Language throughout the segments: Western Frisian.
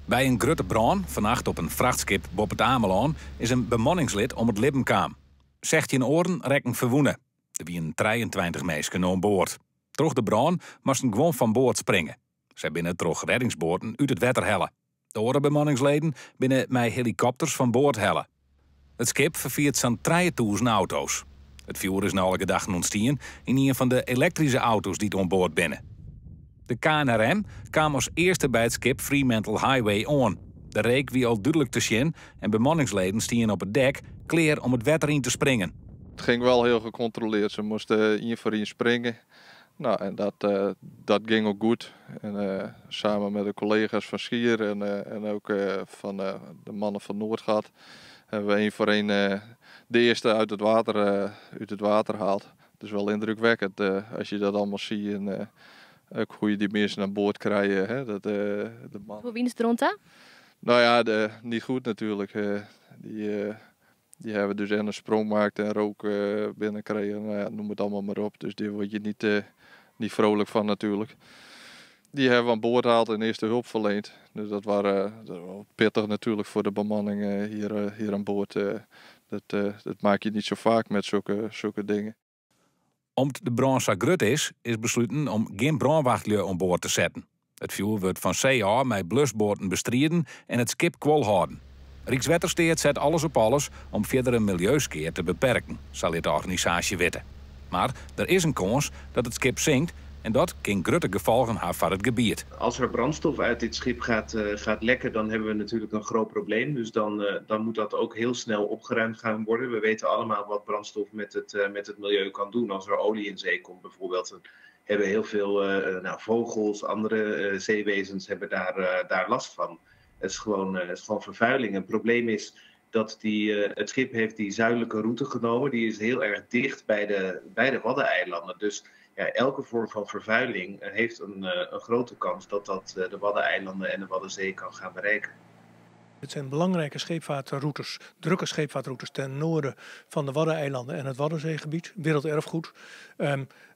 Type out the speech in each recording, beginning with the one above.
By in grutte brân fannacht op in frachtskip boppe It Amelân is in bemanningslid om it libben kaam. 16 oaren rekken ferwûne. Der wienen 23 minsken oan board. Troch de brân moasten guon fan board springe. Sy binne troch rêdingsboaten út it wetter helle. De oare bemanningsleden binne mei helikopters fan board helle. It skip ferfiert sa'n 3000 auto's. It fjoer is nei alle gedachten ûntstien yn ien fan de elektryske auto's dy't oan board binne. De KNRM kaam as earste by it skip Fremantle Highway oan. De reek wie al dúdlik te sjen en bemanningsleden stiene op it dek klear om it wetter yn te springen. Het ging wel heel gecontroleerd. Ze moesten één voor één springen. Nou, en dat ging ook goed. En samen met de collega's van Schier en ook van de mannen van Noordgat hebben we één voor één de eerste uit het water gehaald. Het is wel indrukwekkend als je dat allemaal ziet en ook hoe je die mensen aan boord krijgt. Hè, dat, de man. Hoe wie is het rond? Nou ja, niet goed natuurlijk. Die hebben dus en een sprong gemaakt en rook binnenkregen. Nou ja, noem het allemaal maar op. Dus daar word je niet vrolijk van natuurlijk. Die hebben we aan boord gehaald en eerste hulp verleend. Dus dat was wel pittig natuurlijk voor de bemanning hier aan boord. Dat maak je niet zo vaak met zulke dingen. Om't de brân sa grut is, is besluten om gjin brânwachtlju oan board te setten. It fjoer wurdt fan see ôf mei blusboaten bestriden en it skip kuol hâlden. Rykswettersteat set alles op alles om fierdere miljeuskea te beperken, sa lit de organisaasje witte. Mar der is in kâns dat it skip sinkt en dat kin grutte gefolgen ha foar it gebiet. Als er brandstof uit dit schip gaat lekken, dan hebben we natuurlijk een groot probleem. Dus dan moet dat ook heel snel opgeruimd gaan worden. We weten allemaal wat brandstof met het milieu kan doen. Als er olie in zee komt bijvoorbeeld, dan hebben heel veel vogels, andere zeewezens hebben daar last van. Het is gewoon vervuiling. Het probleem is dat het schip heeft die zuidelijke route genomen. Die is heel erg dicht bij de Waddeneilanden. Dus elke vorm van vervuiling heeft een grote kans dat dat de Waddeneilanden en de Waddenzee kan gaan bereiken. Het zijn belangrijke scheepvaartroutes, drukke scheepvaartroutes ten noorden van de Waddeneilanden en het Waddenzeegebied, werelderfgoed.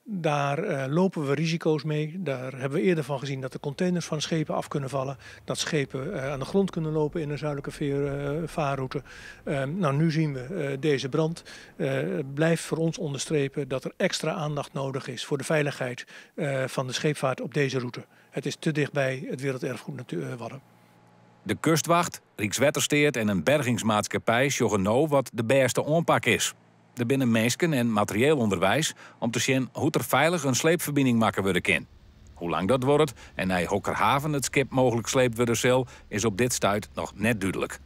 Daar lopen we risico's mee. Daar hebben we eerder van gezien dat de containers van schepen af kunnen vallen. Dat schepen aan de grond kunnen lopen in een zuidelijke vaarroute. Nu zien we deze brand. Het blijft voor ons onderstrepen dat er extra aandacht nodig is voor de veiligheid van de scheepvaart op deze route. Het is te dichtbij het werelderfgoed Wadden. De kustwacht, Rykswettersteat en in bergingsmaatskippij sjogge no wat de bêste oanpak is. Der binne minsken en materieel ûnderweis om te sjen hoe't der feilich in sleepferbining makke wurde kin. Hoe lang dat duorret en nei hokker haven it skip mooglik sleept wurde sil, is op dit stuit noch net dúdlik.